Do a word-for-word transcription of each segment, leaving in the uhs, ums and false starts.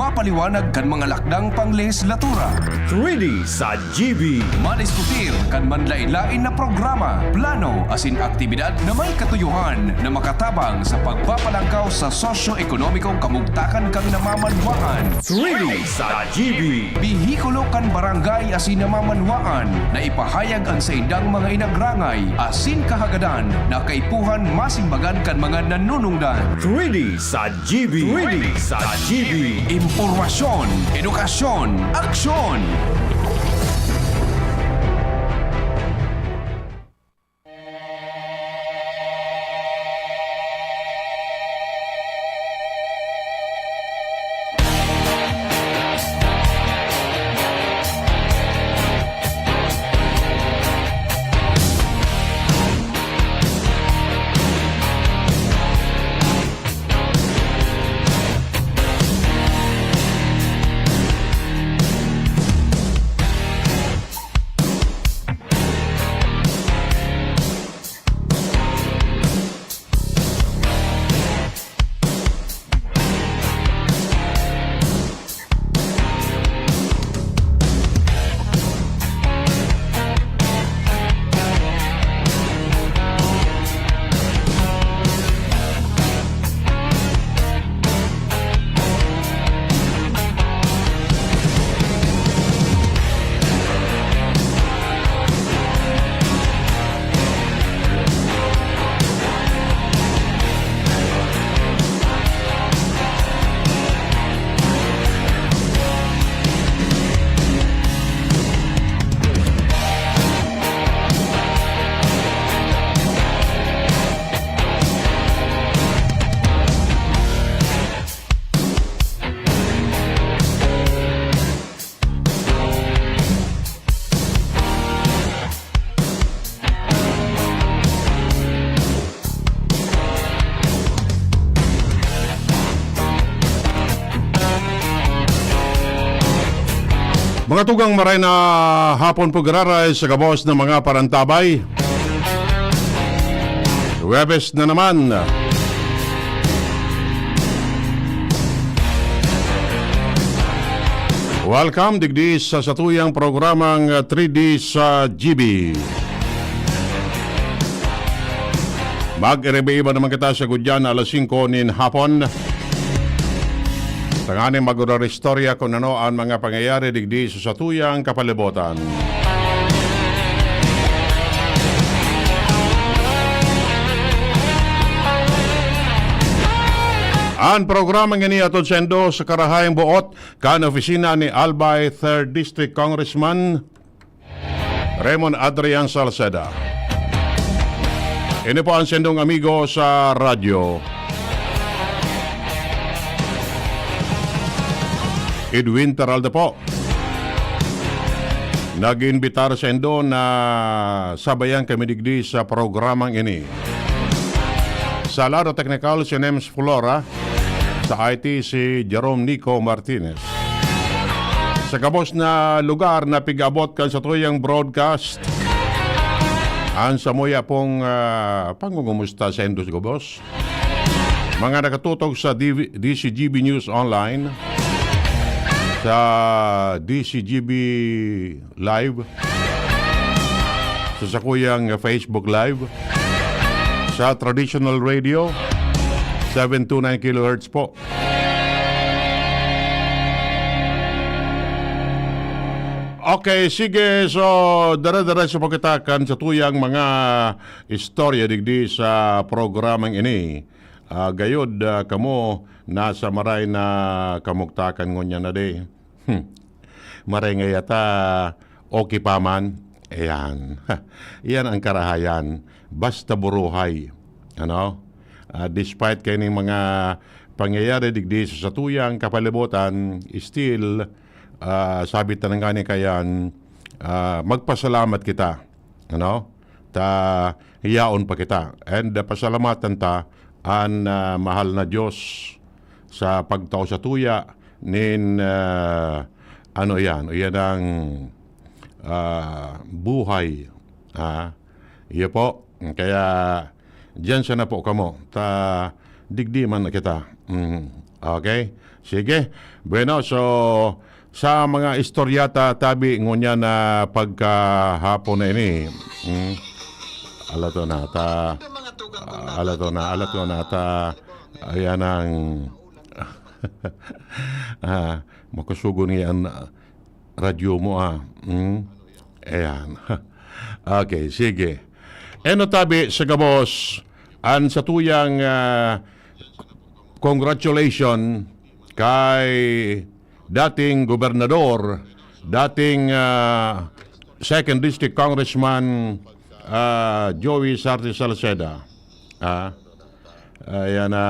Papaliwanag kan mga lakdang panglehislatura. Three D sa G B. Madiskutir kan manlain-lain na programa, plano asin aktibidad na may katuyohan na makatabang sa pagpapalangkaw sa sosyo-ekonomikong kamugtakan kan namamanwaan. Three D sa G B. Bihikulo kan barangay asin namamanwaan na ipahayag an saindang mga inagrangay asin kahagadan na kaipuhan masimbagan kan mga nanunungdan. Three D sa G B. Three D sa G B. Impormasyon, edukasyon, aksyon. Mga tugang, maray na hapon po, giraray sa gabos na mga parantabay. Huwebes na naman. Welcome digdi sa satuyang programang three D sa G B. Mag-iriba-iba naman kita sa gudyan na alas singko nin hapon. Tanganing mag-istorya kun ano an mga pangyayari digdi sa satuyang kapalibotan. An programang ini hatod saindo sa karahayang boot kan opisina ni Albay Third District Congressman Raymond Adrian Salceda. Ini po an saindong amigo sa radyo, Edwin Terralda po. Nag-iimbitar saindo na sabayan kami digdi sa programang ini. Sa lado teknikal, si Nems Flora. Sa I T, si Jerome Nico Martinez. Sa gabos na lugar na pig-abot kan satuyang broadcast, an samuya pong, ah, pangungumusta saindo sa gabos. Mga nakatutok sa D V, D C G B News Online, sa D C G B Live, sa sakuyang Facebook Live, sa Traditional Radio, seven two nine kilohertz po. Okay, sige. So, dire-diretso po kita kan satuyang mga istorya digdi sa programang ini. Ah, gayod, ah, kamo nasa maray na kamugtakan ngunyan na di. Hmm. Maray ngaya ta okay pa man. Ayan. Iyan ang karahayan. Basta buruhay. Ano? Ah, despite kaining mga pangyayari digdi sa satuyang kapalibutan, still, ah, sabi ta na ngani kayan, ah, magpasalamat kita. Ano? Ta, hiyaon pa kita. And, ah, pasalamatan ta an, ah, mahal na Diyos sa pagtao satuya nin, ah, ano iyan, iyan ang, ah, buhay. Ah, iyo po. Kaya, diyan sana po kamo. Ta, digdi man na kita. Mm. Okay? Sige. Bueno, so, sa mga istorya ta, tabi, ngunyan na pagkahapon na ini. Hmm? Alato na, ta, alato na, alato na, ta, ayan ang, ah, makusugon niya ang radyo mo, ah. Hmm? Ayan. Okay, sige. Eno tabi sa gabos, an satuyang, ah, congratulation kay dating gobernador, dating, ah, Second District Congressman, ah, Joey Sarte Salceda. Ah, ayan na,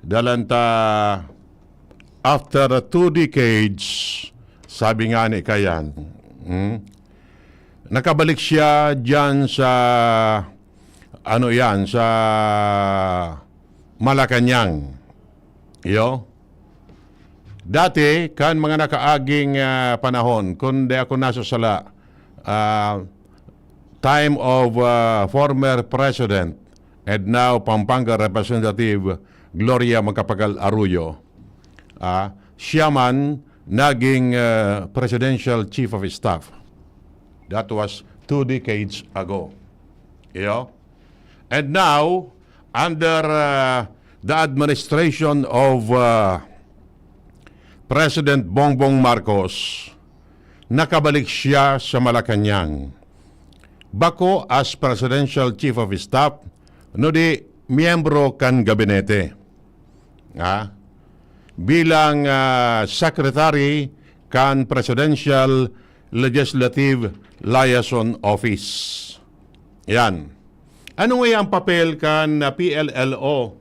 dalan ta after two decades, sabi nga ni Kayan, hmm? Nakabalik siya diyan sa, ano yan, sa Malacañang. Yo? Dati, kan mga nakaaging, ah, panahon, kung di ako nasasala, ah, time of, ah, former President and now Pampanga Representative Gloria Macapagal Arroyo, ah, siya man naging, ah, Presidential Chief of Staff. That was two decades ago. Iyo? And now, under, ah, the administration of, ah, President Bongbong Marcos, nakabalik siya sa Malacañang. Bako as Presidential Chief of Staff, no di miyembro kan gabinete. Ah, bilang, ah, secretary kan Presidential Legislative Liaison Office. Yan. Ano nga ang papel kan, ah, P L L O?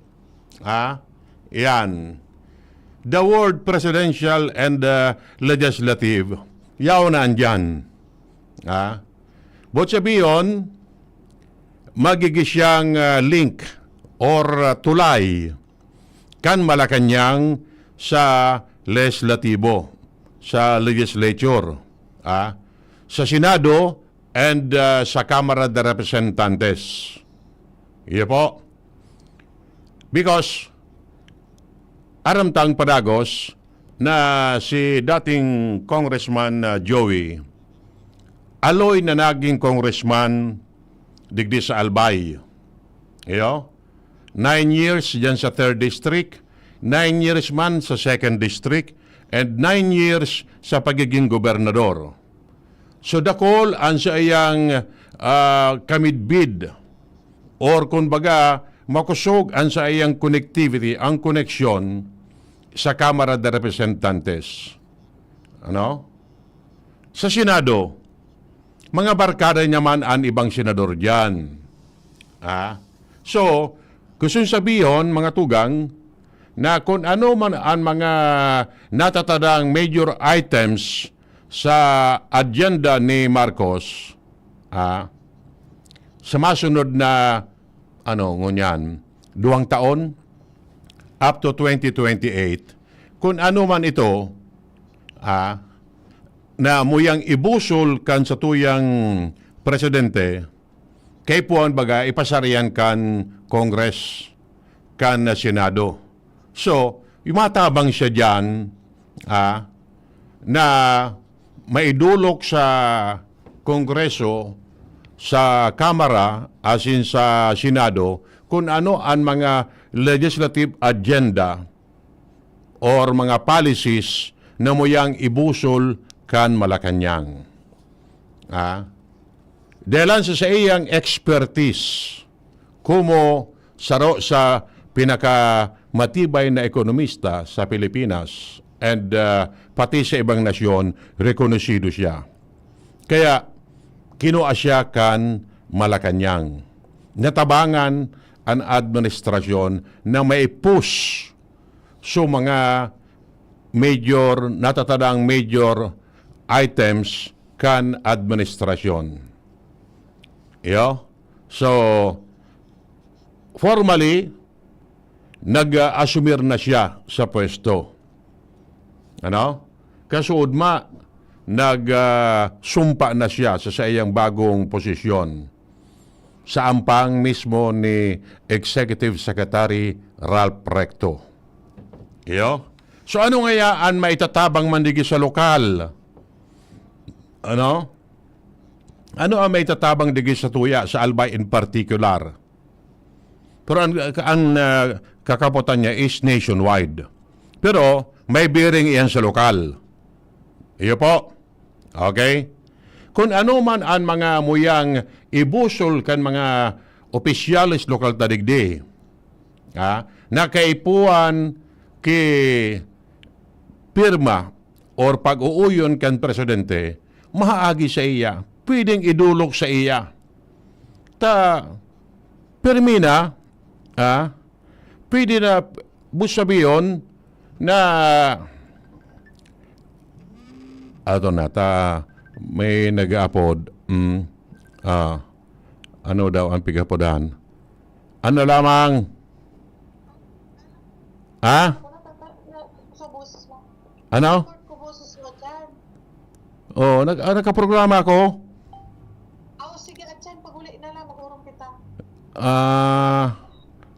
Ah, yan. The word presidential and, ah, legislative, yaw na andyan. Ah, buot sabihon, magiging siyang, ah, link or, ah, tulay kan Malacañang sa legislatibo, sa legislature, ah, sa Senado, and, ah, sa Kamara de Representantes. Iyo po. Because, aram tang padagos na si dating Congressman, ah, Joey, aloy na naging congressman digdi sa Albay. Iyo? Nine years diyan sa third district, nine years man sa second district, and nine years sa pagiging gobernador. So, dakul an saiyang, ah, kamidbid, or kun baga, makosog an saiyang connectivity, ang koneksyon sa Kamara de Representantes. Ano? Sa Senado, mga barkada niya man an ibang senador diyan. Ah? So, gusto sabihon, mga tugang, na kun ano man an mga natatadang major items sa agenda ni Marcos, ah, sa masunod na, ano, ngunyan, duwang taon, up to twenty twenty-eight, kun ano man ito, ah, na muyang ibusol kan satuyang presidente, kaipuhan baga ipasar iyan kan Congress, kan Senado. So, matabang siya diyan, ah, na maidolok sa Kongreso, sa Kamara, asin sa Senado, kun ano an mga legislative agenda or mga policies na muyang ibusol kan Malacañang. Ah, dahelan sa saiyang expertise, kumo saro sa pinakamatibay na ekonomista sa Pilipinas and, ah, pati sa ibang nasyon, rekonosido siya. Kaya, kinua siya kan Malacañang. Natabangan an administrasyon na mai-push so mga major, natatadang major items kan administrasyon. Iyo? So, formally, nag-asumir na siya sa pwesto. Ano? Kasuodma, nag, ah, sumpa na siya sa saiyang bagong posisyon, sa ampang mismo ni Executive Secretary Ralph Recto. Iyo? So, ano ngaya an maitatabang man digdi sa lokal? Ano? Ano ang maitatabang digdi sa tuya, sa Albay in particular? Pero ang, ang, ah, kakapotan niya is nationwide. Pero may bearing iyan sa lokal. Iyo po. Okay? Kun ano man an mga muyang ibusol kan mga opisyales lokal ta digdi, ha, na kaipuhan ki pirma or pag-uuyon kan presidente, mahaagi sa iya, pwedeng idolok sa iya. Ta, pirmi na, ha, pwede na, bu-, sabihon na, ato na, ta, may nag-aapod, mm, ah, ano daw ang pigapodan? Ano lamang? Ha? Sa boses mo. Ano? Record ko boses mo dyan. Oh, nag-, ah, nagkaprograma ako. Oh, sige, Atyan, pag-uli na lang, mag-urong kita. Ah,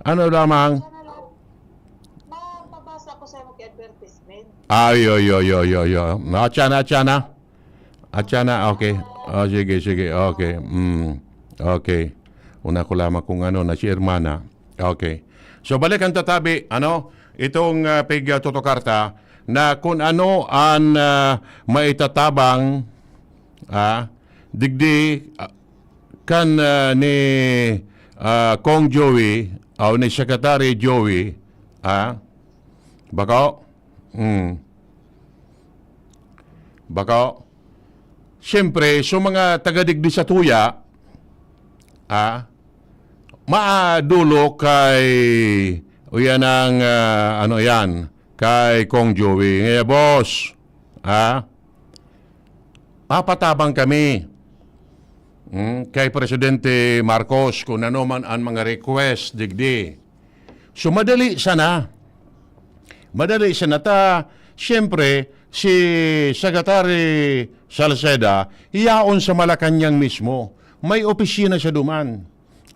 ano lamang? Atyan na lang. Mapabasa ko sa'yo mag-advertisement. Ay, yo, yo, yo, yo, yo. Atyan na, atyan na. Atyan na, okay. Oh, sige, sige, okay. Mm, okay. Una ko lamang kung ano, na si Hermana. Okay. So, balikan ta tabi, ano, itong, ah, pig-, ah, tutukar ta, na kun ano an, ah, maitatabang, ah, digdi, ah, kan, ah, ni, ah, Cong Joey, o ni Secretary Joey, ah, bako? Hmm. Bako? Siyempre, so mga taga digdi sa tuya, ah, maadolok kay, o yan ang, ah, ano yan, kay Cong Joey. Ngayon, boss, ah, papatabang kami, mm, kay Presidente Marcos kung ano man ang mga request digdi. So, madali sana. Madali sana ta, siyempre, si Secretary Salceda, yaon sa Malacañang mismo. May opisina siya duman.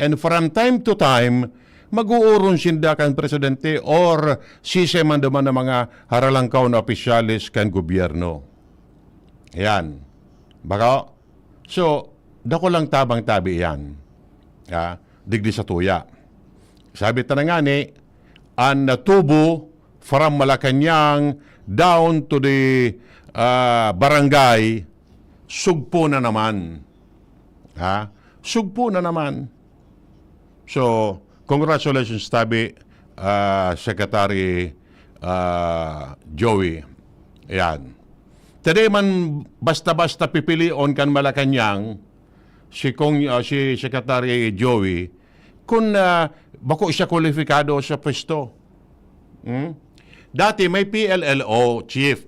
And from time to time, mag-uurong sinda kan presidente or sisay man duman ng mga haralangkaw na opisyales kan gobyerno. Ayan. Bako? So, dakulang tabang tabi iyan, ah, digdi sa tuya. Sabi ta na ngani, an natubo from Malacañang down to the, ah, barangay, sugpo na naman. Ha? Sugpo na naman. So, congratulations tabi, ah, Secretary, ah, Joey. Ayan. Tadi man basta-basta pipilion kan Malacañang si Cong-, ah, si Secretary Joey kun, ah, bako siya kwalipikado sa pwesto. Hmm? Dati may P L L O chief.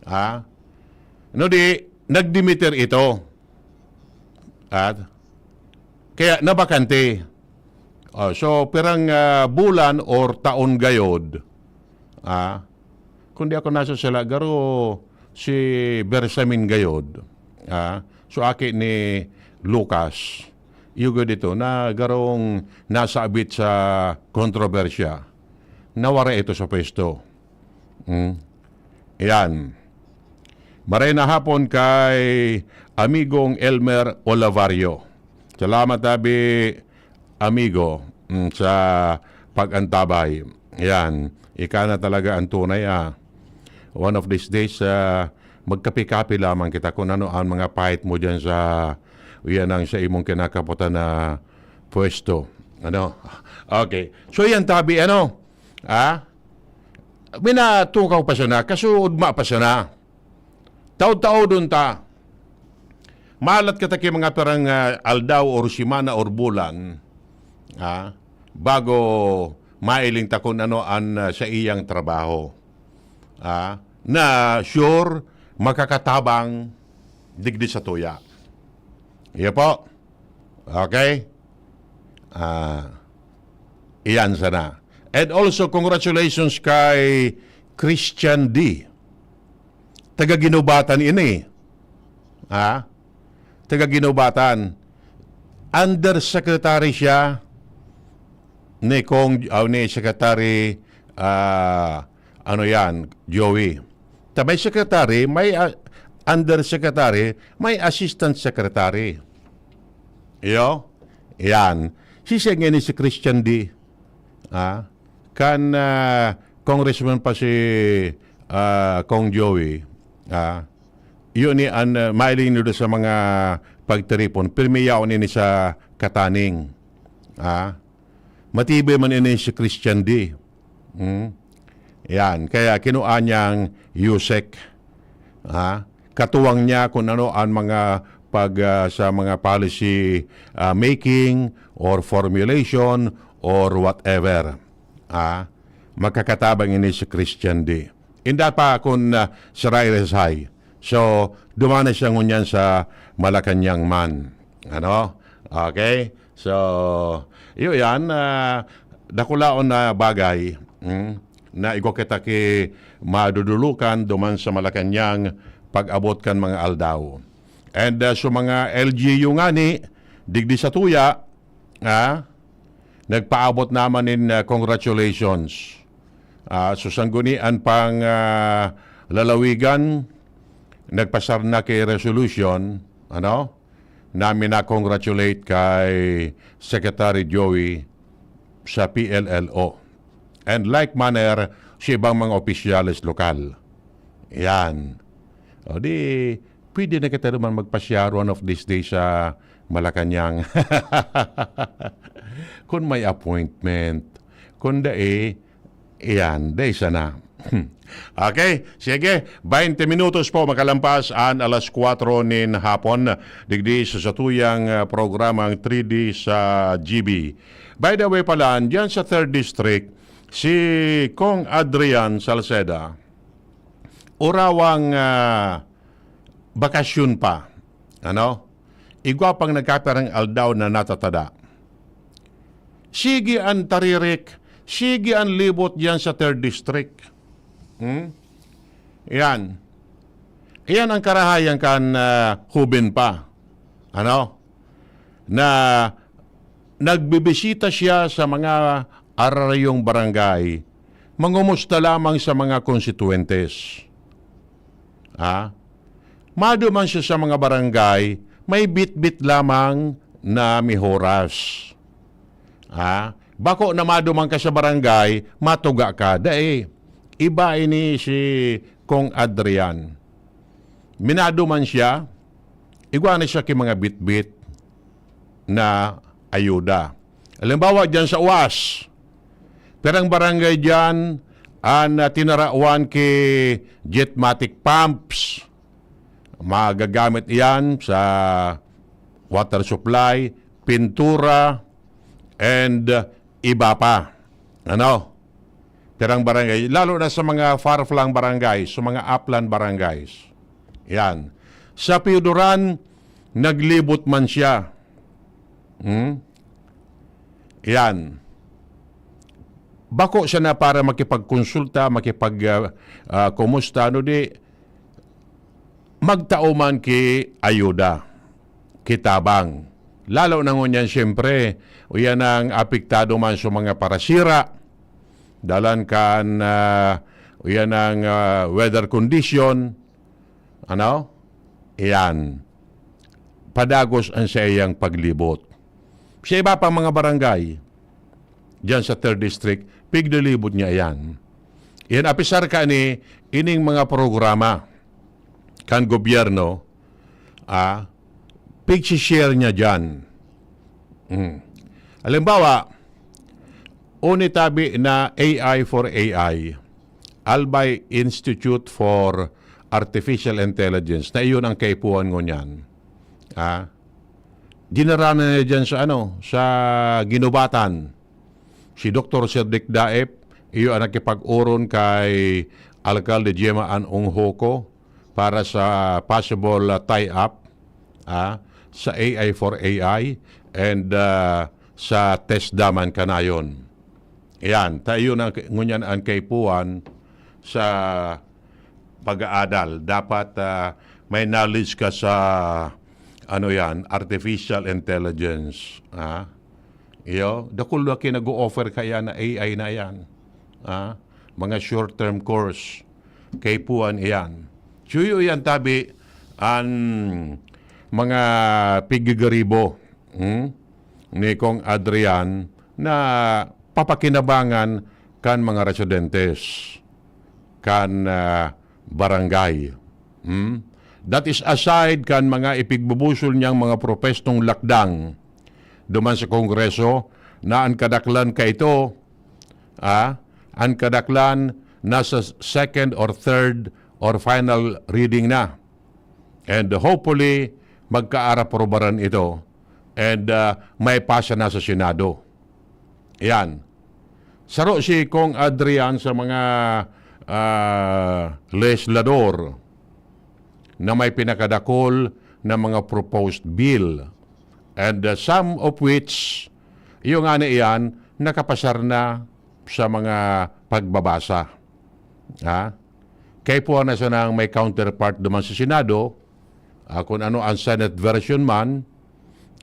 Ha? No di, nagdimiter ito. At kaya nabakante. Oh, so, pirang, ah, bulan or taon gayod, ah, kung di ako nasasala, garo si Bersamin gayod, ah, so aki ni Lucas, iyo gayod ito, na garong nasabit sa kontrobersya, nawara ito sa pwesto. Hmm. Yan. Maray na hapon kay amigong Elmer Olavario. Salamat, abi, amigo, mm, sa pag-antabay. Yan. Ika na talaga ang tunay, ah. One of these days, ah, magkape-kape lamang kita kung ano ang mga pahit mo dyan sa, yan ang sa imong kinakapotan na pwesto. Ano? Okay. So, yan, tabi, ano? Ah? Minatukaw pa sana, kasuodma pa sana. Taod-taodon ta. Malat kita ki mga pirang, ah, aldaw or semana or bulan, ah, bago mailing ta kun ano an, ah, saiyang trabaho. Ah, na sure makakatabang digdi sa tuya. Iya po. Okay? Ah, iyan sana. And also, congratulations kay Christian D. Taga Ginubatan ini. Ha? Taga Ginubatan. Undersecretary siya ni Cong, ah, ni Secretary, ah, ano yan, Joey. Ta may secretary, may, ah, undersecretary, may assistant secretary. Iyo? Yan. Si siya ngayon si Christian D. Ah, kan, ah, congressman pa si, ah, Kong Joey. Ah, yun ni an, ah, mailing nido sa mga pagtiripon. Pirmi yaon ini sa kataning. Ah, matibay man ini si Christian D. Hmm? Yan. Kaya kinuha niyang USEC. Ha? Katuwang niya kung ano ang mga pag, ah, sa mga policy, ah, making or formulation or whatever. Ha? Magkakatabang ini si Christian D. Inda pa kung, ah, Saraire Sai. So, dumana siya ngunyan sa Malacañang man. Ano? Okay? So, iyo yan, ah, dakulaon na bagay, mm, na igwa kita ki madudulukan duman sa Malacañang pag-abot kan mga aldaw. And, ah, so mga L G U ngani, digdi sa tuya, ah, nagpaabot naman nin, ah, congratulations. Ah, so sanggunian pang, ah, lalawigan, nagpasar na ki resolution, ano, na mina-congratulate kay Secretary Joey sa P L L O. And like manner, sa ibang mga opisyales lokal. Yan. O di, pwede na kita naman magpasyar one of these days sa Malacañang. Kung may appointment. Kung dai, iyan, dai sana. Okay, sige. Baynte minutos po makalampas an alas kwatro nin hapon. Digdi sa satuyang, ah, programang three D sa G B. By the way pala, diyan sa third District, si Kong Adrian Salceda, urawang, ah, bakasyon pa. Ano? Igwa pang nagkapirang aldaw na natatada. Sige an taririk, sige an libot diyan sa third District. Hmm? Yan. Iyan ang karahayan kan, ah, Hoben pa. Ano? Na nagbibisita siya sa mga ararayong barangay. Mangumusta lamang sa mga konstituyentes. Ha? Maduman siya sa mga barangay, may bitbit lamang na mihoras. Ha? Bako na maduman ka sa barangay, matuga ka. Dai, iba ini si Kong Adrian. Minaduman siya, igwa na siya ki mga bitbit na ayuda. Halimbawa, dyan sa Uas, pirang barangay dyan an, ah, tinarawan ki Jetmatic pumps. Magagamit iyan sa water supply, pintura, and, uh, iba pa. Ano? Pirang barangay, lalo na sa mga far-flung barangay, sa mga upland barangays. Yan. Sa Pioduran, naglibot man siya. Hmm? Yan. Bako siya na para makipagkonsulta, makipag, ah, ah, kumusta, ano di, magtao man ki ayuda, ki tabang. Lalo na ngunyan, siyempre, uyan ang apektado man sa mga parasira, dalan kan, ah, uyan ang, ah, weather condition, ano? Iyan. Padagos ang sa iyang paglibot. Sa iba pang mga barangay, diyan sa third District, piglilibot niya iyan. Iyan, apisar ka ni ining mga programa kan gobyerno, ah, pigsi-share niya diyan. Mm. Halimbawa, unitabi na A I for A I, Albay Institute for Artificial Intelligence, na iyon ang kaipuhan ngunyan. Ah, dinara na niya diyan sa ano, sa Guinobatan. Si Doktor Sir Dick Daep, iyo ang nakipag-oron kay Alkalde Gemma Ann Onghoco para sa possible, ah, tie-up, ah, sa A I for A I and, ah, sa TESDA man kanayon. Ayan, ta iyon ang, ngunyan ang kaipuhan sa pag-aadal. Dapat, ah, may knowledge ka sa, ano yan, artificial intelligence. Ah? Iyo, dakul na ki nag-o-offer kaya na A I na yan. Ah? mga short-term course. Kaipuhan iyan. Suyo iyan tabi an mga pigigaribo, hmm, ni Kong Adrian na papakinabangan kan mga residentes kan, ah, barangay. Hmm? That is aside kan mga ipigbubusol niyang mga propestong lakdang duman sa Kongreso na an kadaklan kaito, ah, an kadaklan nasa second or third or final reading na. And hopefully, magkaaraprobaran ito and, ah, may pasa na sa Senado. Yan. Saro si Kong Adrian sa mga, ah, legislador na may pinakadakol na mga proposed bill. And, ah, some of which, iyo nga na iyan, nakapasar na sa mga pagbabasa. Ha? Kaipuhan na sanang may counterpart duman sa Senado, ah, kung ano ang Senate version man,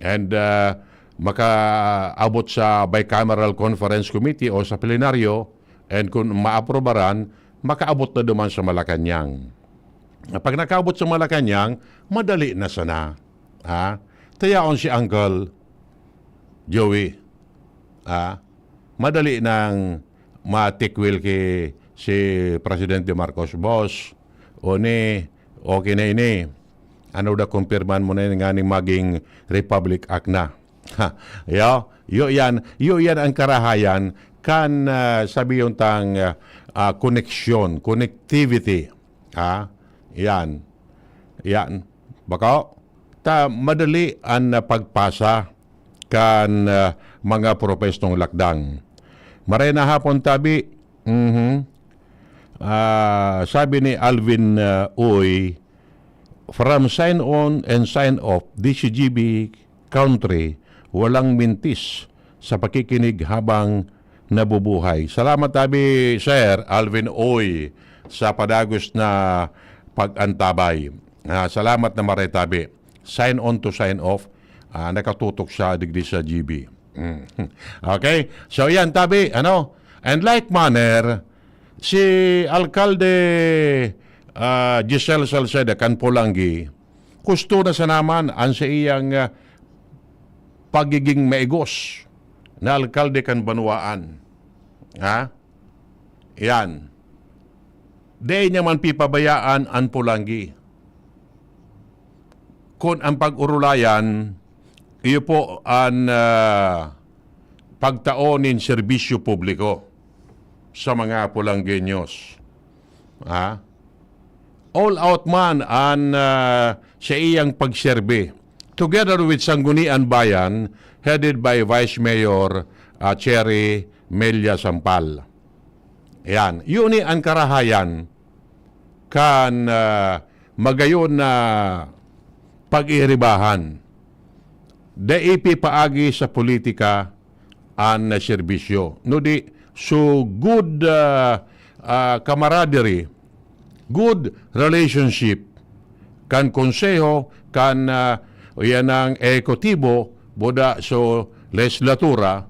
and, ah, makaabot sa bicameral conference committee o sa plenaryo, and kung maaprobaran, makaabot na duman sa Malacañang. Pag nakaabot sa Malacañang, madali na sana. Ha? Tayaon si Uncle Joey. Ha? Madali nang matikwil ki si Presidente Marcos, "Boss, o ni, okay na ini. Ano da, kumpirmahan mo na ini nganing maging Republic Act na." Ha, yo, yo yan, yo yan ang karahayan kan, ah, sabi yung tang, ah, ah, koneksyon, connectivity. Ha? Yan. Yan. Bako, ta madali an, ah, pagpasa kan, ah, mga propestong lakdang. Maray na hapon, tabi. Mhm. Ah, sabi ni Alvin, ah, Uy, "From sign on and sign off, D C G B country, walang mintis sa pakikinig habang nabubuhay." Salamat, tabi, Sir Alvin Uy, sa padagos na pag-antabay. Ah, salamat na maray, tabi. Sign on to sign off, ah, nakatutok siya digdi sa G B. Mm. Okay? So, yan, tabi, ano? And like manner, si Alkalde, ah, Giselle Salceda kan Polangui, husto na sana man an sa iyang, ah, pagiging maigos na alkalde kan banwaan. Ha? Yan. Dai niya man pipabayaan an Polangui. Kun ang pag-orulayan, iyo po an, ah, pagtao nin serbisyo publiko sa mga Polanggueños. Ha? All out man an, ah, sa iyang pagserbi, together with Sangguniang Bayan, headed by Vice Mayor, ah, Cherry Mella Sampal. Yan. Yun ni ang karahayan kan, ah, magayon na pag-iiribahan. Dai pipaagi sa politika an serbisyo. No di, so good, ah, ah, camaraderie, good relationship kan konseho, kan, ah, yan ang ehekutibo, buda so legislatura,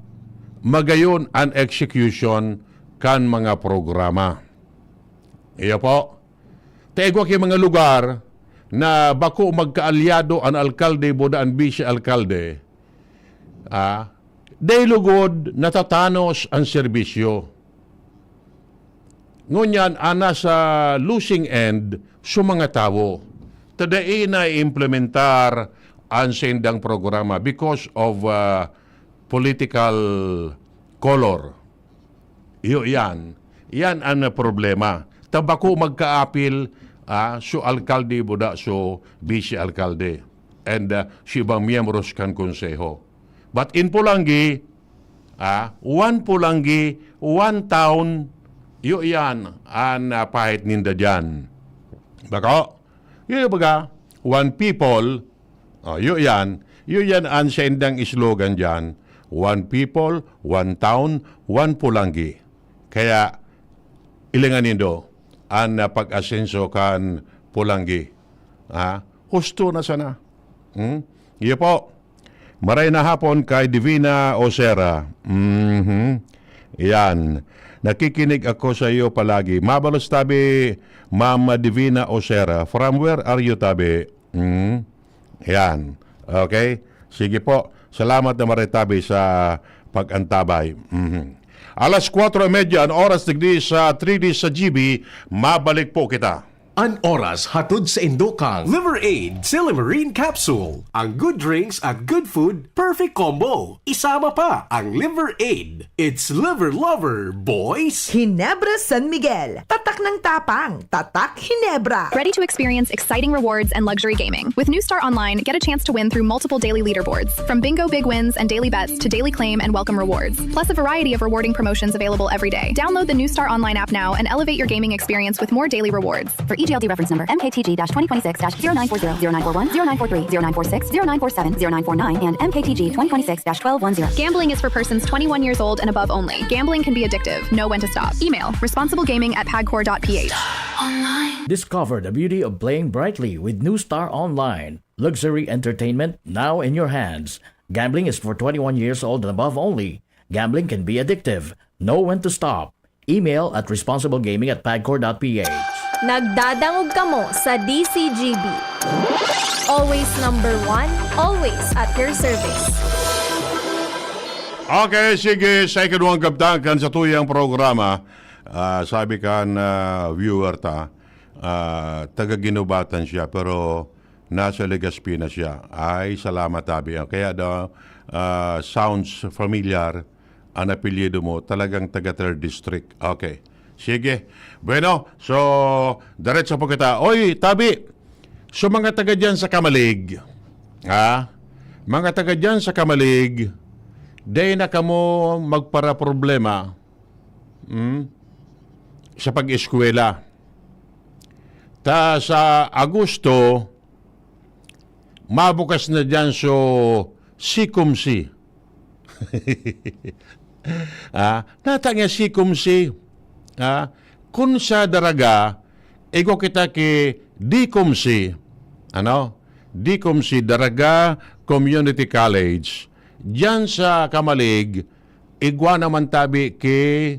magayon an execution kan mga programa. Iyo po. Ta igwa ki mga lugar na bako magkaalyado an alkalde buda an bise-alkalde, ah, dai lugod natatanos an serbisyo. Ngunyan, an nasa losing end, so mga tawo. Ta dai naiimplementar an saindang programa because of, ah, political color. Iyo iyan. Iyan an problema. Ta bako magkaapil, ah, so alkalde buda so bise-alkalde and, ah, so ibang miyembros kan konseho. But in Polangui, ah, one Polangui, one town, iyo iyan an, ah, pahit ninda diyan. Bako? Iyo baga, one people, oh, iyo iyan. Iyo iyan an saindang slogan diyan. One people, one town, one Polangui. Kaya, ilingan nindo an, ah, pag-asenso kan Polangui. Ha? Husto na sana. Hmm? Iyo po. Maray na hapon kay Divina Osera. Mhm. Iyan. Nakikinig ako sa iyo palagi. Mabalos tabi, Mama Divina Osera. From where are you, tabi? Hmm? Yan. Okay? Sige po. Salamat na maritabi sa pag-antabay. Mhm. Alas kwatro y medya an oras digdi sa three D sa G B. Mabalik po kita. An oras hatod sa indo kan Liver Aid Silimarin Capsule. Ang good drinks at good food, perfect combo. Isama pa ang Liver Aid. It's Liver Lover, boys! Ginebra San Miguel. Tatak ng tapang. Tatak Ginebra. Ready to experience exciting rewards and luxury gaming? With New Star Online, get a chance to win through multiple daily leaderboards, from bingo big wins and daily bets to daily claim and welcome rewards, plus a variety of rewarding promotions available every day. Download the New Star Online app now and elevate your gaming experience with more daily rewards. For E G L D reference number M K T G dash twenty twenty-six dash zero nine four zero, zero nine four one, zero nine four three, zero nine four six, zero nine four seven, zero nine four nine, and M K T G twenty twenty-six dash twelve one zero. Gambling is for persons twenty-one years old and above only. Gambling can be addictive. Know when to stop. Email responsiblegaming at pagcor dot p h. Discover the beauty of playing brightly with New Star Online. Luxury entertainment now in your hands. Gambling is for twenty-one years old and above only. Gambling can be addictive. Know when to stop. Email at responsiblegaming at pagcor dot p h. Nagdadangog kamo sa D C G B. Always number one, always at your service. Okay, sige, sa ikaduhang kabtangan sa tuyang programa, ah, sabi kan ah, viewer ta, ah, taga Guinobatan siya, pero nasa Legazpi na siya. Ay, salamat, tabi. Kaya daw, ah, sounds familiar ang apelyido mo, talagang taga third District. Okay. Sige. Bueno, so, diretso po kita. Oy, tabi, so mga taga dyan sa Kamalig, ha? Mga taga dyan sa Kamalig, dai na kamo magparaproblema, hmm, sa pag-eskwela. Ta sa Agosto, mabukas na dyan so Sikumsi. Ah, nata nga Sikumsi. Ah, kun sa Daraga, igwa kita ki Dikumsi. Ano? Dikumsi, Daraga Community College. Diyan sa Kamalig, igwa naman tabi ki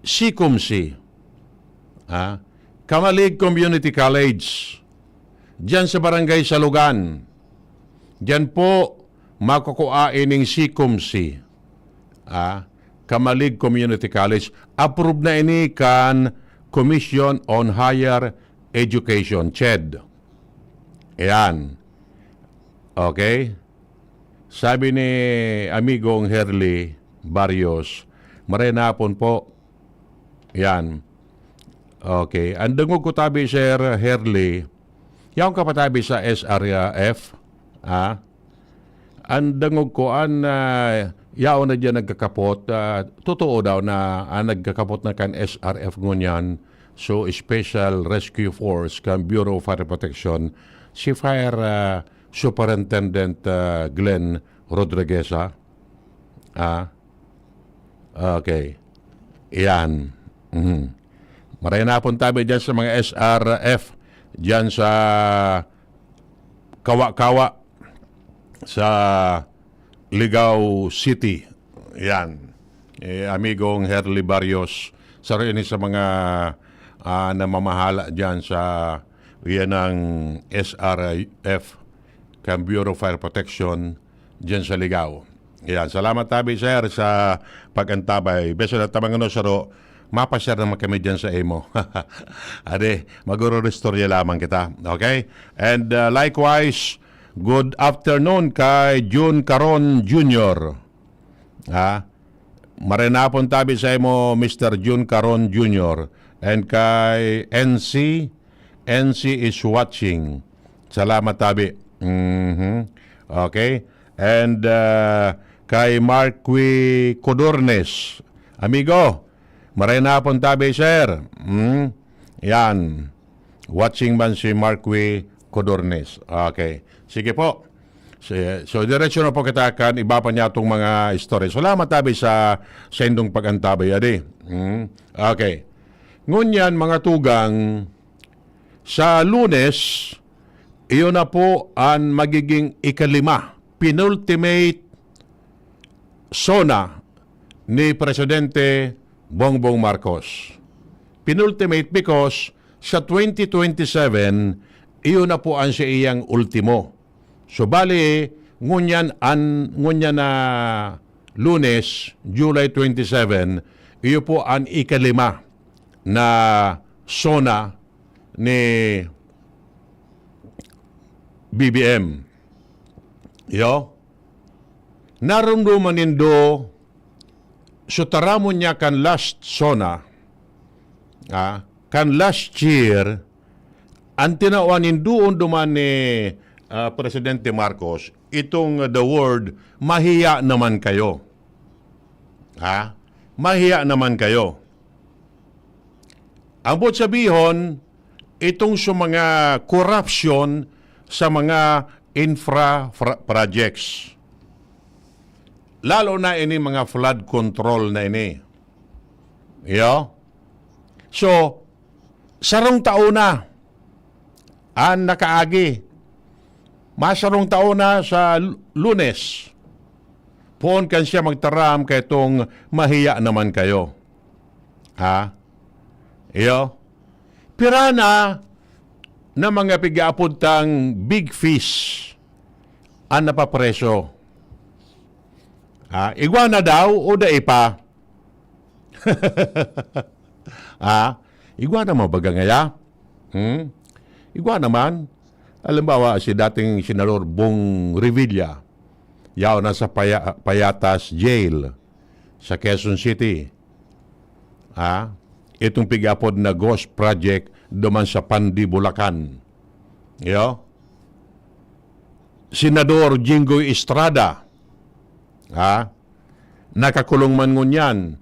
Sikumsi. Ah, Kamalig Community College. Diyan sa Barangay Salugan. Diyan po makukua ining Sikumsi. Ah, Kamalig Community College. Approved na ini kan Commission on Higher Education, CHED. Ayan. Okay? Sabi ni amigong Herly Barrios, "Maray na hapon po." Yan. Okay. Ang dangog ko tabi, Sir Herly, yaon ka pa tabi sa S R F? Ah? Ang dangog ko, an ah, yaon na diyan nagkakapot. Ah, totoo daw na ang nagkakapot na kan S R F ngunyan, so Special Rescue Force, kan Bureau of Fire Protection, si Fire ah, Superintendent ah, Glenn Rodriguez, ah. Ah? Okay. Iyan. Mhm. Maray na hapon tabi dyan sa mga S R F, dyan sa Kawa-Kawa, sa Ligao City. Yan. Eh, amigong Herly Barrios, saro ini sa mga ah, namamahala dyan sa yan ang S R F, kan Bureau of Fire Protection, dyan sa Ligao. Yan. Salamat tabi, sir, sa pag-antabay. Beso na tamang ano, saro, mapashare naman kami dyan sa imo. Ade, magururustorya lamang kita. Okay? And uh, likewise, good afternoon kay Jun Caron Junior. Ha? Maray na hapon tabi sa imo, Mister Jun Caron Junior. And kay N C, N C is watching. Salamat tabi. Mhm. Okay. And uh, kay Marqui Codornes, amigo, maray na hapon tabi, sir. Mm? Yan. Watching man si Marqui Codornes. Okay. Sige po. Si- So, diretso na po kita kan iba pa niya itong mga istorya. Salamat tabi sa sa indong pag-antabay, adi. Mm? Okay. Ngunyan, mga tugang, sa Lunes, iyon na po ang magiging ikalima, penultimate SONA ni Presidente Bongbong Marcos. Penultimate because sa twenty twenty-seven, iyon na po ang sa iyang ultimo. So, bali, ngunyan, an, ngunyan na Lunes, July twenty-seven, iyo po ang ikalima na SONA ni B B M. Yo? Narumduman nindo, so taramon niya kan last SONA, ah, kan last year, ang tinawan nindoon duman ni, ah, Presidente Marcos, itong, ah, the word, "Mahiya naman kayo." Ha? "Mahiya naman kayo." Ang buot sabihon, itong sa mga corruption sa mga infra fra-, projects. Lalo na ini mga flood control na ini. Iyo? So, sarong taon na ang nakaagi. Masarong taon na sa Lu-, Lunes. Poon kan siya magtaram kay itong "Mahiya naman kayo." Ha? Iyo? Pira na na mga pigaapod tang big fish ang napapreso? Ha? Igwa na daw o dai pa? Ha? Igwa na mo baga ngaya? Hmm? Igwa naman. Halimbawa, si dating Senador Bong Revilla, yaon na sa Paya-, Payatas Jail sa Quezon City. Ha? Itong pig-apod na ghost project duman sa Pandi, Bulacan. Yo? Senador Jinggoy Estrada, ha? Nakakulong man ngunyan.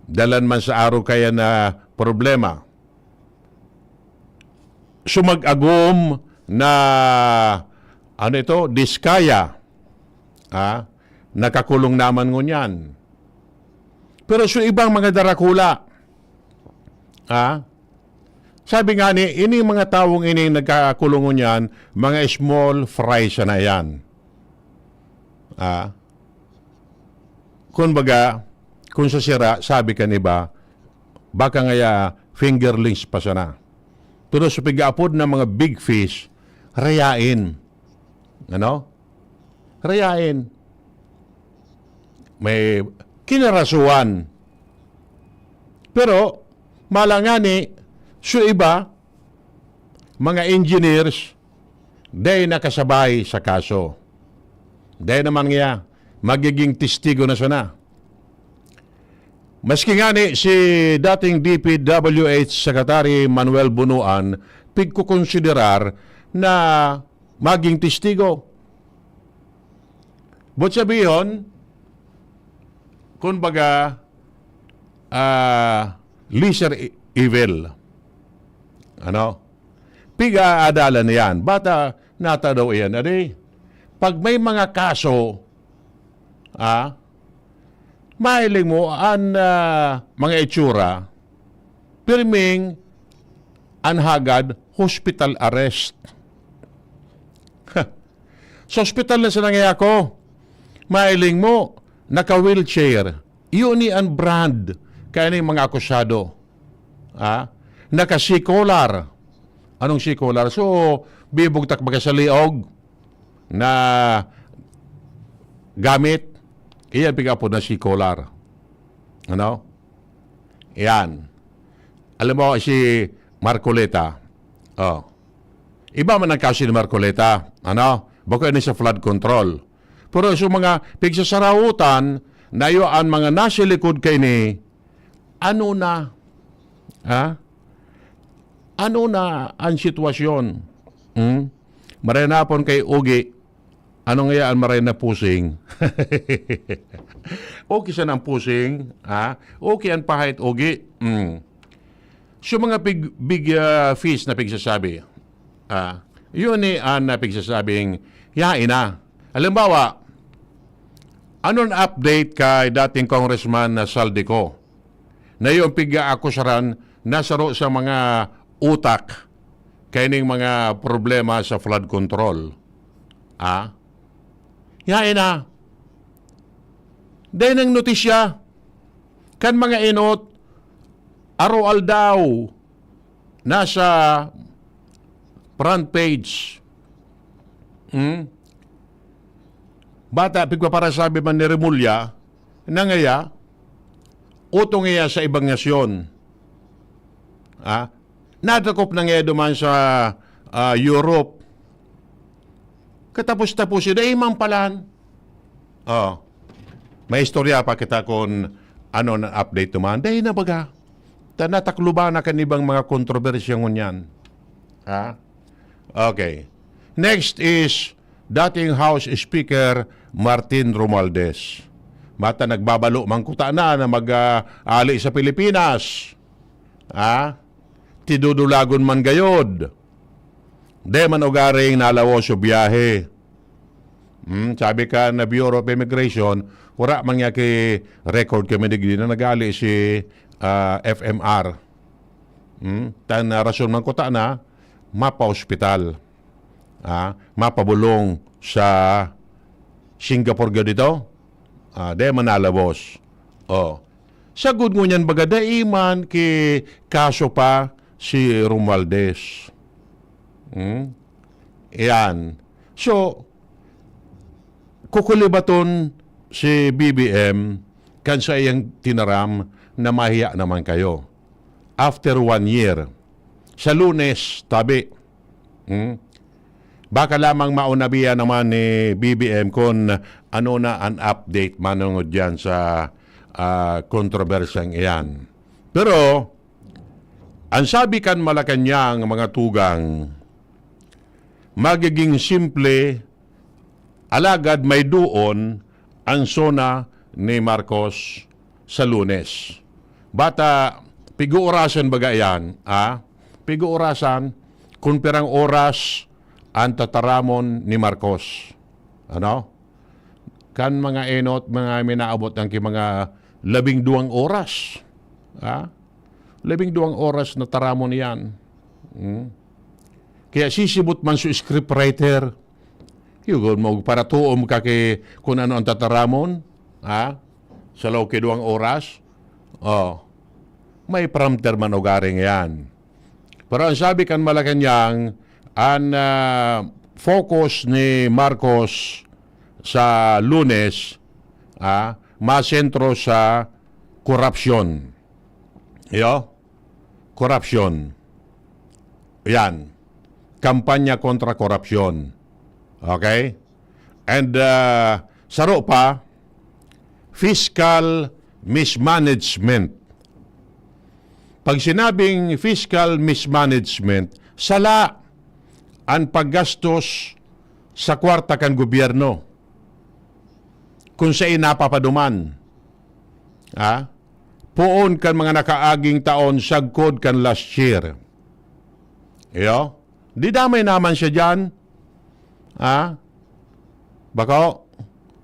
Dalan man sa arog kaya na problema. Sumag-agom na, ano ito, Diskaya, ha? Nakakulong naman ngunyan. Pero sa ibang mga darakula, ha? Sabi nga ni, ini mga tawong ini nagkakulong ngunyan, mga small fry sana yan. Ah. Kumbaga, kung sa sira, sabi kan iba, baka ngaya fingerlings pa sana. Pero sa pig-aapod na mga big fish, rayain. Ano? Rayain. May kinarasuhan. Pero, malangani, sa iba, mga engineers, dai nakasabay sa kaso. Dai naman niya, magiging testigo na sana. Maski ngani si dating D P W H Secretary Manuel Bonoan, pigkukonsiderar na maging testigo. Buot sabihon, kumbaga, ah, lesser e-, evil. Ano? Piga-aadalan na yan. Bata, nata daw iyan. Adi, pag may mga kaso, ah, mahiling mo, an, ah, mga itsura, pirming an hagad, hospital arrest. Sa ospital na siya nangayako, mahiling mo, naka-wheelchair. Iyo ni an brand kaya ni mga akusado. Ah, naka-C-collar. Anong C-collar? So, bibugtak baga sa liog na gamit. Iyan pig-apod na C-collar. Ano? Iyan. Alam mo, si Marcoleta, oh, iba man ang kaso ni Marcoleta, ano? Bako ini sa flood control. Pero sa mga pigsasarautan, na iyo an mga nasa likod kaini, ano na? Ha? Ano na ang sitwasyon? Hmm? Maray na pon kay Ugi, ano ngaya ang maray na pusing? Okay sana ang pusing, ha? Okay ang pahit, Ugi. Hmm. So, mga big, big, ah, fish na pigsasabi, ah, yun ni an, ah, pigsasabing, yain na. Halimbawa, ano an update kay dating Congressman na Zaldy Co? Na yung pig-aakusaran na saro sa mga utak kaining mga problema sa flood control. Ah? Yain na. Dahil ang notisya, kan mga inot, Araw-aldaw, nasa front page. Hmm? Bata, pigpaparasabi man ni Remulla, na ngaya, utong iya sa ibang nasyon. Ah? Nadakop na ngaya duman sa, ah, Europe. Katapos-tapos, dai man palan. Oh. May istorya pa kita kun ano na update duman. Dai na baga. Ta natakloban na kan ibang mga kontrobersya ngunyan. Ha? Okay. Next is dating House Speaker Martin Romualdez. Mata nagbabalo man kuta na na mag, ah, ali sa Pilipinas. Ha? Tidudulagon man gayod. Di man ugaring nalawas so biyahe. Hmm, sabi kan Bureau of Immigration, wala man niya ki record kami digdi na nag-ali si, ah, F M R. Hmm, tan, ah, rason man kuta na, mapaospital. Ah, mapabulong sa Singapore gayod ito. Ah, di man nalabos. Oh. Sagkod ngunyan baga, dai man ki kaso pa si Romualdez. Hmm? Yan. So, kukulibaton si B B M kan saiyang tinaram na mahiya naman kayo. After one year, sa Lunes, tabi. Hmm? Baka lamang maunabihan naman ni B B M kung ano na an update manungod diyan sa, ah, kontrobersyang iyan. Pero, ang sabi kan Malacañang mga tugang, magiging simple, alagad may doon ang SONA ni Marcos sa Lunes. Bata, pig-oorasan baga yan, ah? Pig-oorasan kung pirang oras ang tataramon ni Marcos. Ano? Kan mga enot, mga minaabot ang ki mga labing duwang oras. Ha? Labing duwang oras na taramon iyan. Hmm? Kaya sisibot man so scriptwriter, yugon mo, paratuom ka ki kun ano ang tataramon, ha? Sa loob ki duwang oras, oh, may prompter man ugaring yan. Pero ang sabi kan Malacañang, ang, ah, focus ni Marcos sa Lunes, ah, masentro sa korupsyon. Iyo? Korupsyon. Yan. Kampanya kontra korupsyon. Okay? And, ah, saro pa, fiscal mismanagement. Pag sinabing fiscal mismanagement, sala an paggastos sa kwarta kan gobyerno kun saen napapaduman. Ha? Poon kan mga nakaaging taon sagkod kan last year. Iyo? Di damay naman siya diyan. Ha? Bako,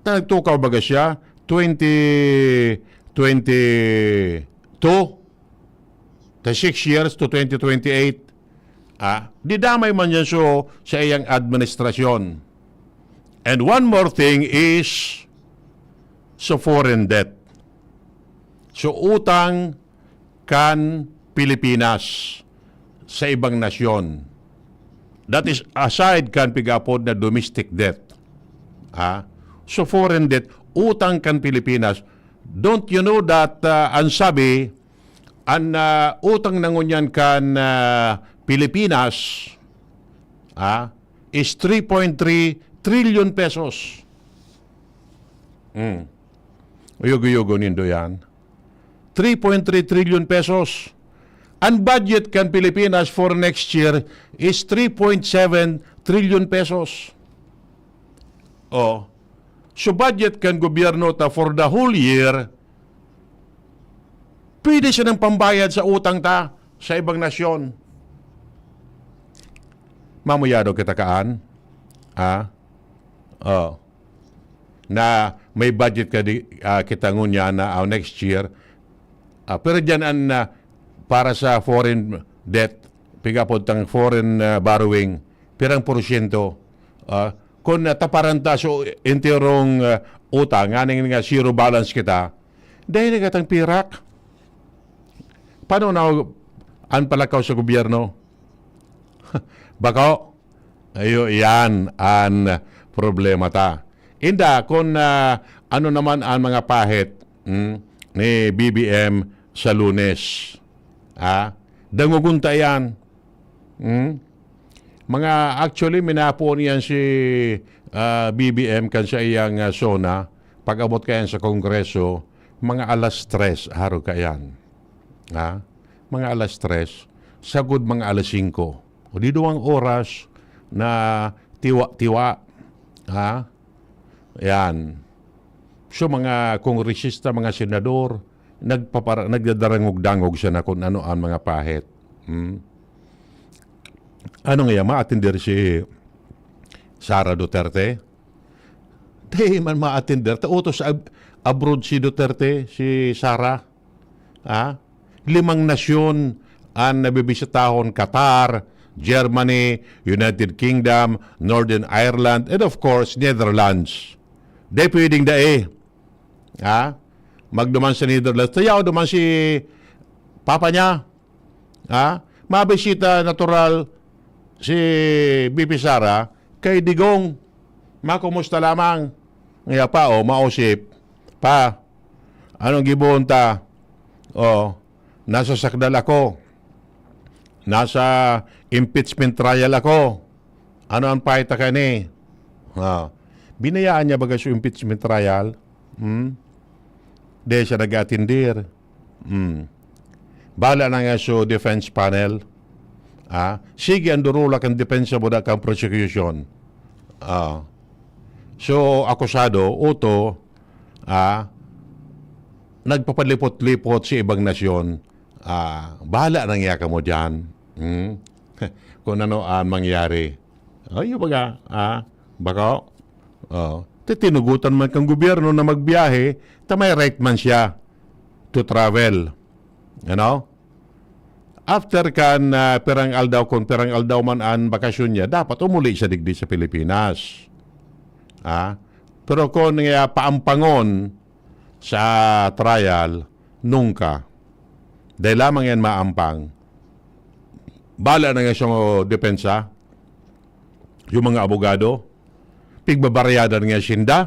nagtukaw baga siya, twenty twenty-two, the six years to twenty twenty-eight. Ah, di damay man yan so sa iyang administrasyon. And one more thing is so foreign debt. So utang kan Pilipinas sa ibang nasyon. That is aside kan pig-apod na domestic debt. Ha? So foreign debt, utang kan Pilipinas. Don't you know that, ah, ang sabi, ang, ah, utang na ngunyan kan, ah, Pilipinas, ah, is three point three trillion pesos. Hmm. Uyog-uyogon nindo yan. Three point three trillion pesos. Ang budget kan Pilipinas for next year is three point seven trillion pesos. Oh. So budget kan gobyerno ta for the whole year, pwede siya ng pambayad sa utang ta sa ibang nasyon. Mamuyado kita kaan? Ha? Oh. Na may budget ka di, ah, kita ngunyan na, ah, next year. Ah, pero diyan an, ah, para sa foreign debt, pigapod tang foreign, ah, borrowing, pirang porsyento? Ah, kung nataparan ta so enterong, ah, utang, nganing nga zero balance kita, dahil nga tang pirak. Paano na an palakaw sa gobyerno? Bako? Ayo, iyan an problema ta. Inda, kun, ah, ano naman an mga pahit, hmm, ni B B M sa Lunes? Ah, dangogon ta iyan. Hmm? Mga, actually, minapoon iyan si, ah, B B M kan sa iyang, ah, SONA. Pag-abot kaiyan sa Kongreso, mga alas tres, arog kaiyan. Ha? Mga alas tres, sagkod mga alas singko. O di duwang oras na tiwa-tiwa. Ha? Yan. So, mga kongresista, mga senador, nagpapara-, nagdadarangog-dangog sana kun ano an mga pahit. Hmm? Ano nga, maatender si Sara Duterte? Di man maatender. Ta utos sa ab-, abroad si Duterte, si Sara. Ha? Limang nasyon an nabibisitahon: Qatar, Germany, United Kingdom, Northern Ireland, and of course, Netherlands. Di pwedeng dai. Ha? Magduman sa Netherlands. Tayaw duman si papa niya. Ha? Mabisita natural si B P Sara kay Digong. Makumusta lamang. Ngaya pa, o, mausip. Pa, anong gibohon ta? O, nasa sakdal ako. Nasa impeachment trial ako. Ano ang paita ka ni? Ha? Binayaan niya baga sa impeachment trial? Hmm? Di siya nag-atindir. Hmm. Bala na nga so defense panel. Ah, sige, ang durula kan depensa mo da kan prosecution. Ah. So, akusado, uto, ah, nagpapalipot-lipot sa ibang nasyon. Ah, bahala na nga kamo diyan. Hmm? Kung ano ang mangyari. Ay, yung baga, ah, baka, oh, titinugutan man kang gobyerno na magbiyahe, ta may right man siya to travel. Ano? After kan, ah, pirang aldaw, kung pirang aldaw man an bakasyon niya, dapat umuli siya digdi sa Pilipinas. Ah? Pero kung, ah, paampangon sa trial, nungka. Dahil lamang yan maampang. Bala na nga sa depensa, yung mga abogado, pigbabaryadan nga sinda.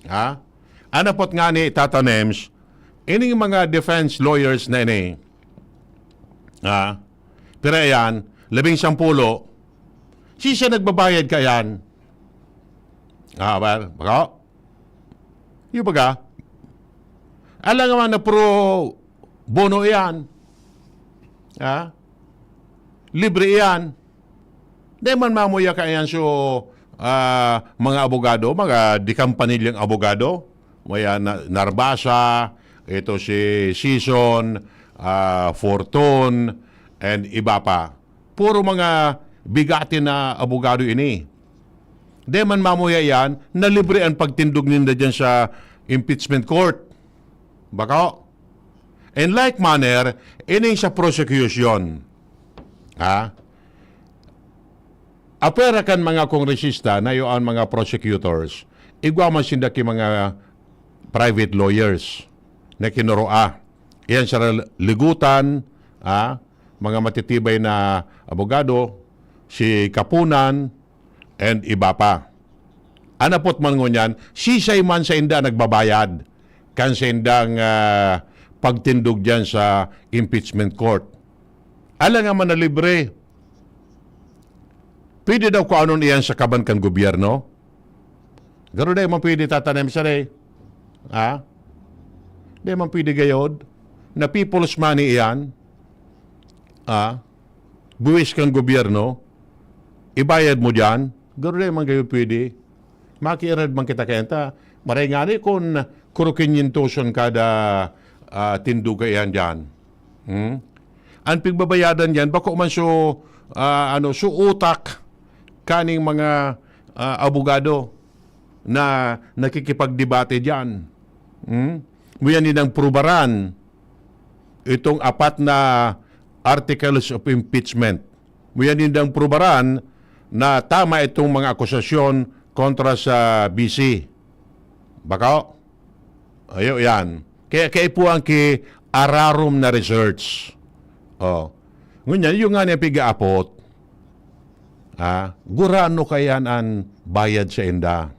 Ha? Anapot nga ni Tata Nems, ining mga defense lawyers na ini, ha? Pero ayan, labing sampulo, si siya nagbabayad ka yan. Ah, ba? Bako? Yung baga, alam naman na pro bono iyan. Ha? Libre iyan. Di man mamuya kaiyan so, ah, mga abogado, mga dikampanilyang abogado. Maya na, Narbasa, ito si Sison, ah, Fortun, and iba pa. Puro mga bigatin na abogado ini. Di man mamuya iyan, na libre ang pagtindog ninda diyan sa impeachment court. Bako? In like manner, ining sa prosecution. Ha? Apwera kan mga kongresista na iyo ang mga prosecutors, igwa man sinda ki mga private lawyers na kinoroa. Iyan sa ligutan, ha? Mga matitibay na abogado, si Kapunan, and iba pa. Anapot man ngunyan, sisay man sa inda nagbabayad kan sa indang, ah, pagtindog diyan sa impeachment court. Alangan man na libre. Pwede daw kung anon iyan sa kaban kan gobyerno? Garo di man pwede tatanim sa day. Ha? Di man pwede gayod na people's money iyan. Ha? Buwis kan gobyerno, ibayad mo diyan, garo di man kayo pwede. Makiirad man kita kaya ta. Maray nga ni kun kuro kinyentoson kada, ah, tindog kaiyan diyan. Hmm? Ang pigbabayadan diyan, bako man so, ah, ano, so utak kaning mga, ah, abogado na nakikipagdebate diyan. Hmm? Muyan ninang prubaran itong apat na articles of impeachment. Muyan nindang prubaran na tama itong mga akusasyon kontra sa B C. Bako? Ayo yan. Kaya kaipuhan ki ararom na research. Oh. Ngunyan, yung nga niya pigaapot, ah, gurano kayan an bayad sainda?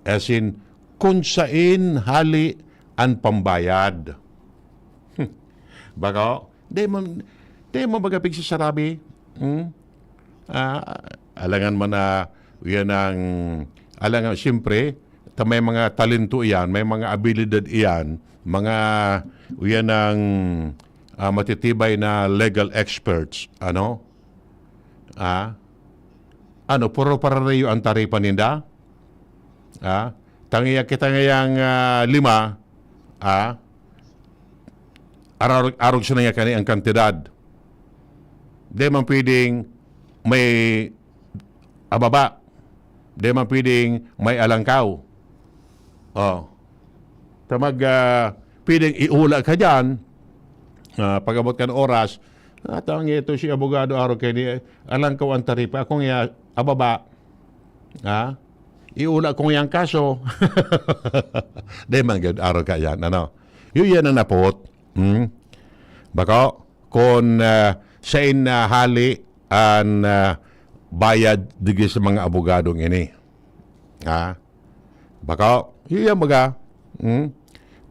As in, kun sain hali an pambayad? Bako? Di man, di man baga pigsasarabi? Hmm? Ah, alangan man na, yan ang, alangan, siyempre, ta may mga talento iyan, may mga abilidad iyan, mga, yan ang, ah, matitibay na legal experts, ano? Ah? Ano, puro parareyo ang taripa ninda? Ah? Tangiya kita ngayang, ah, lima, ah? Arog, arog siya nga kani ang kantidad. Di man pwedeng may ababa. Di man pwedeng may alangkaw. Oh. Ta mag, ah, pwedeng iula ka dyan, ah, pag-abot kan oras, "Ah, tang ito si abogado, arog kay ni, alangkaw ang taripa, akong iya, ababa." Ha? Iula kong yang kaso. Di man gud, arog ka yan, ano? Yun yan ang napot. Hmm? Bako, kung, ah, sain na hali an, ah, bayad digdi sa mga abogadong ini. Ha? Bako, yun yan baga. Hmm?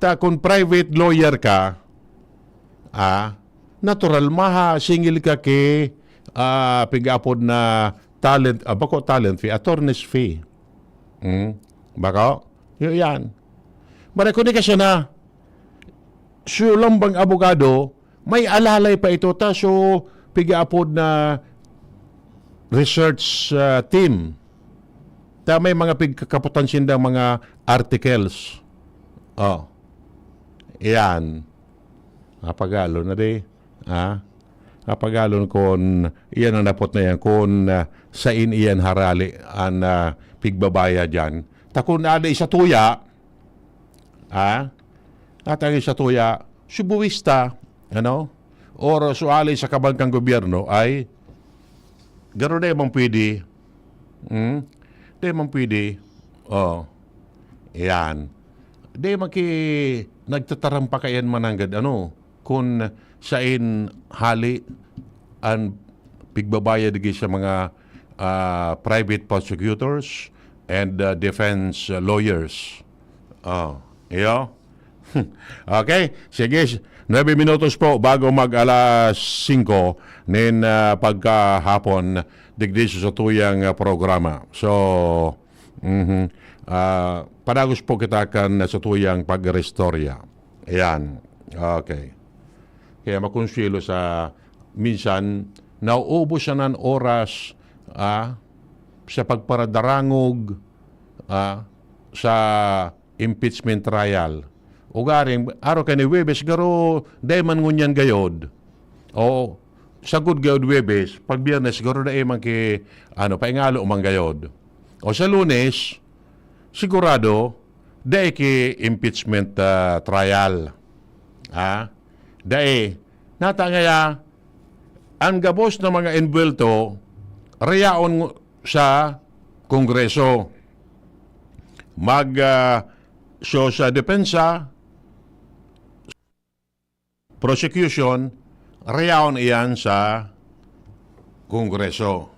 Ta, kung private lawyer ka, ah, natural, maha, singil ka ki, ah, pig-apod na talent, ah, bako talent fee, attorney's fee. Hmm? Bako? Yun yan. Maray ko ni ka siya na, so, lambang abogado, may alalay pa ito ta, so, pig-apod na research, ah, team. Ta may mga pigkakaputan sindang mga articles. Oh. Yan. Apagalo na di. Ha? Apagalon kon iyan ang napot na yan, kon, ah, sain iyan harali an, ah, pigbabaya diyan. Ta kun ada isa tuya, ha? At ang isa tuya, subuwista, ano? Or suali sa kabangkang gobyerno ay garo na ibang pwede. Hmm? Di man pwede. Oh. Yan. Di man ki nagtatarampa kayan mananggad ano, kun sain hali an pigbabayad digdi sa mga, ah, private prosecutors and, ah, defense lawyers. Oh, iyo. Okay, sige, nuebe minutos po bago mag alas singko nin, ah, pagkahapon digdi sa satuyang, ah, programa. So, mhm, ah, padagos po kita kan satuyang pag-restorya. Ayan. Okay. Kaya makonsuelo sa minsan, nauubos siya ng oras, ah, sa pagparadarangog, ah, sa impeachment trial. Ugaring, araw kani Huwebes, garo, dai man ngunyan gayod. O, sagkod gayod Huwebes, pag Biyernes, garo dai man ki, ano, paingalo man gayod. O sa Lunes, sigurado, dai ki impeachment, ah, trial. Ha? Dai. Nata ngaya, ang gabos na mga envuelto, rayaon sa Kongreso. Mag, ah, so sa depensa, prosecution, rayaon iyan sa Kongreso.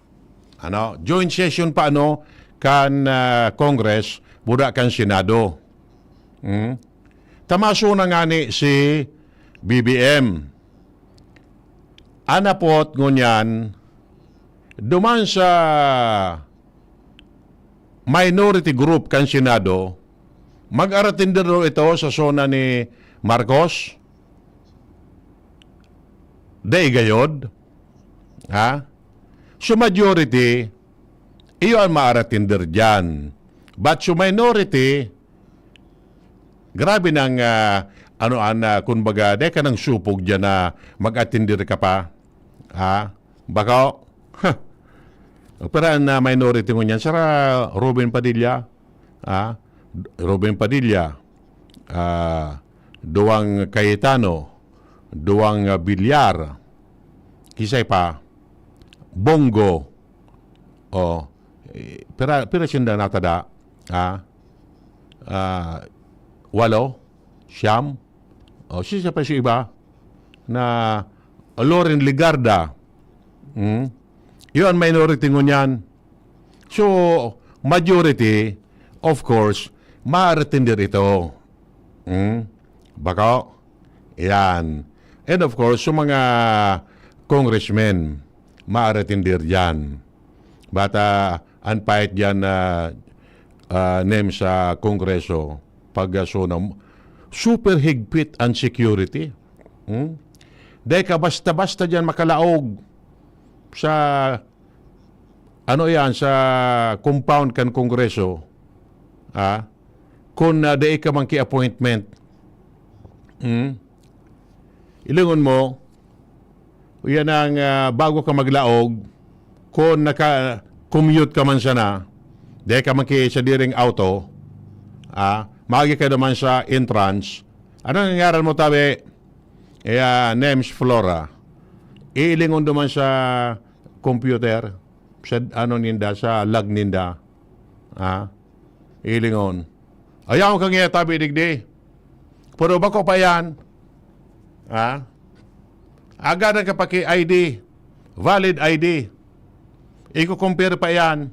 Ano? Joint session pa, ano, kan, ah, Congress, buda kan Senado. Hmm? Ta masona ngani si B B M. An napot ngunyan, duman sa minority group kan Senado, mag-aratender daw ito sa sona ni Marcos? Dai gayod? Ha? So, majority, iyo an maaratender diyan. But so minority, grabe nang, ah, ano, an, ah, kumbaga, dai ka nang supog diyan na mag-atender ka pa. Ha? Bako? Huh. Pero an, ah, minority ngunyan, sara Robin Padilla. Ha? Robin Padilla. Ah, duwang Cayetano. Duwang, ah, Villar. Kisay pa? Bong Go. O, eh, pira, pira sinda natada? Ha? Ah, walo? Siyam? O, sisay pa sa iba na Loren Legarda. Hmm? Yun ang minority ngunyan. So, majority, of course, ma-retender ito. Hmm? Bako? Yan. And of course, yung mga congressmen, ma-retender dyan. But, ah, ang pait dyan na, ah, name sa Kongreso, pag, ah, SONA, super higpit ang security. Hmm? Dahil ka basta-basta dyan makalaog sa, ano yan, sa compound kan Kongreso, ah, kung, ah, dai ka man ki-appointment. Hmm? Ilingon mo, yan ang, ah, bago ka maglaog, kung naka-commute ka man sana, dai ka man ki-, sa diring auto, ah, magi ka naman sa entrance. Ano ang ngaran mo, tabi? Eh, ah, name's Flora. Iilingon naman sa computer, sa ano ninda, sa log ninda. Ah, ilingon. Ayaw kang iyatabi digdi. Pero bako pa yan. Ah? Agadan ka pa ki I D. Valid I D. Iko-compare pa yan.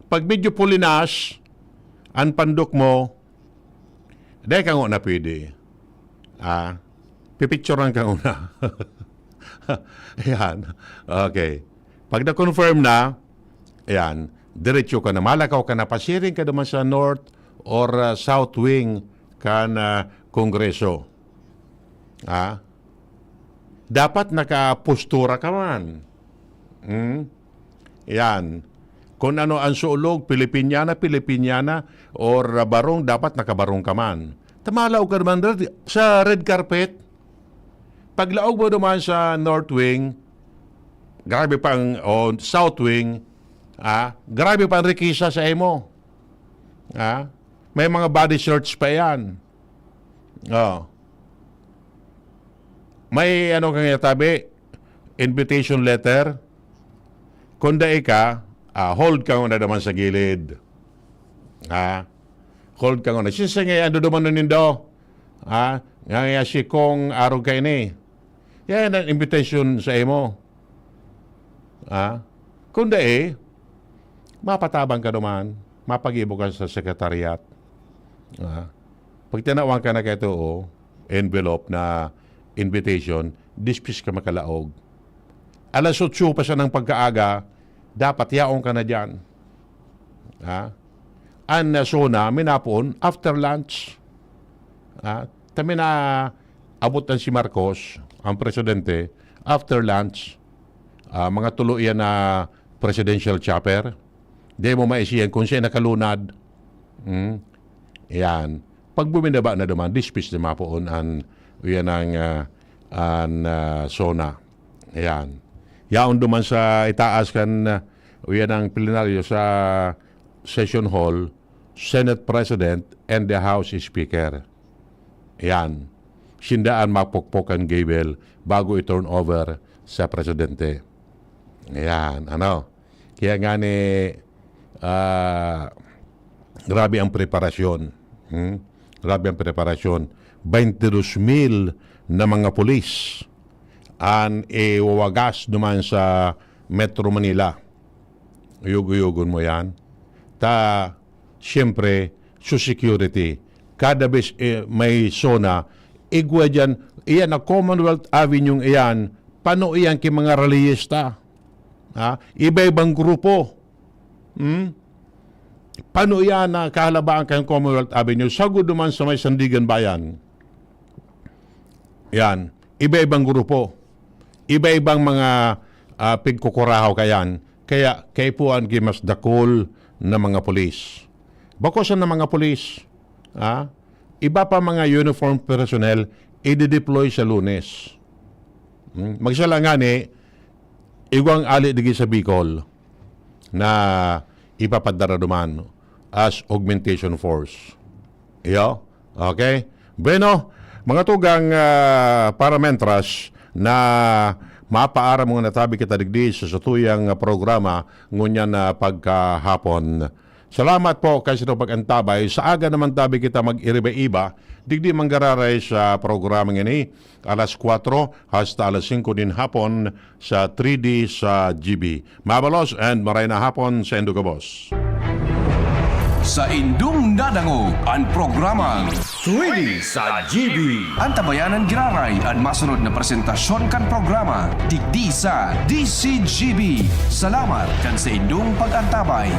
Pag medyo pulinas, ang pandok mo, dai ka ngona pwede. Ah? Pipicturan ka ngona. Ayan. Okay. Pag na-confirm na, ayan, diretso ka na. Malakaw ka na, pasiring ka naman sa north or, ah, south wing kan, ah, Kongreso. Ah? Dapat nakapostura ka man. Hmm? Ayan. Kung ano ang sulog, Pilipiniana, Pilipiniana, or, ah, barong, dapat nakabarong ka man. Tamalaog ka naman red, sa red carpet. Paglaog mo naman sa north wing, grabe pang, o south wing, ah, grabe pang rikisa sa imo. Ah, may mga body search pa yan. Oh. May ano kang itabi? Invitation letter. Kung dai ka, ah, hold ka muna naman sa gilid. Ha? Hold ka muna. Since nga, ano naman nun nindo? Ha? Nga, nga si Kong Arog ka ini. Yan ang invitation sa imo. Ha? Kung dai, mapatabang ka naman. Mapagibo ka sa secretariat. Ha? Pag tinawan ka na kaito, oh, envelope na invitation, dispis ka makalaog. Alas otso pa siya ng pagkaaga, dapat yaon ka na dyan. Ha? An, ah, SONA, minapoon, after lunch. Ha? Tami na abot na si Marcos, ang presidente, after lunch, ah, mga tulo yan na presidential chopper. Di mo maisiyan kung siya nakalunad. Hmm? Yan. Pag buminaba na duman, dispis na mapoon an, uyan ang, ah, an, ah, SONA. Ayan. Yaon duman sa itaas kan, ah, uyan ang plenaryo sa session hall, Senate President and the House Speaker. Ayan. Sinda an mapokpok kan gavel bago i-turn over sa presidente. Ayan, ano. Kaya nga ni, ah, grabe ang preparasyon. Hmm? Grabe ang preparasyon. Twenty-two mil na mga pulis an iwawagas duman sa Metro Manila. Uyog-uyogon mo yan. Ta, siyempre, so security. Kada bes, eh, may SONA, igwa dyan, iyan na Commonwealth Avenue iyan, pano iyan ki mga rallyista. Ha? Iba-ibang grupo. Hmm? Pano iyan na kahalabaan kayong Commonwealth Avenue? Sagod naman sa may Sandigan Bayan. Yan. Iba-ibang grupo. Iba-ibang mga, ah, pigkukurahaw kayan. Kaya kaipuhan ki mas dakul na mga pulis. Bako sa na mga pulis, ah, iba pa mga uniform personnel, i-deploy sa Lunes. Hmm? Magsala ngani, igwang ali digi sa Bicol na ipapadara duman as augmentation force. Iyo? Okay? Bueno, mga tugang, ah, para mentras na mapaaram mga natabi kita digdi sa satuyang programa ngunyan na pagkahapon. Salamat po kan saindong pag-antabay. Sa aga naman tabi kita mag-iriba-iba, digdi manggararay sa programa ngini, alas kwatro hasta alas singko nin hapon sa three D sa G B. Mabalos and maray na hapon saindo gabos. Sa indong nadangog an programang three D sa G B. Antabayanan giraray an masunod na presentasyon kan programa digdi sa D C G B. Salamat kan saindong pag-antabay.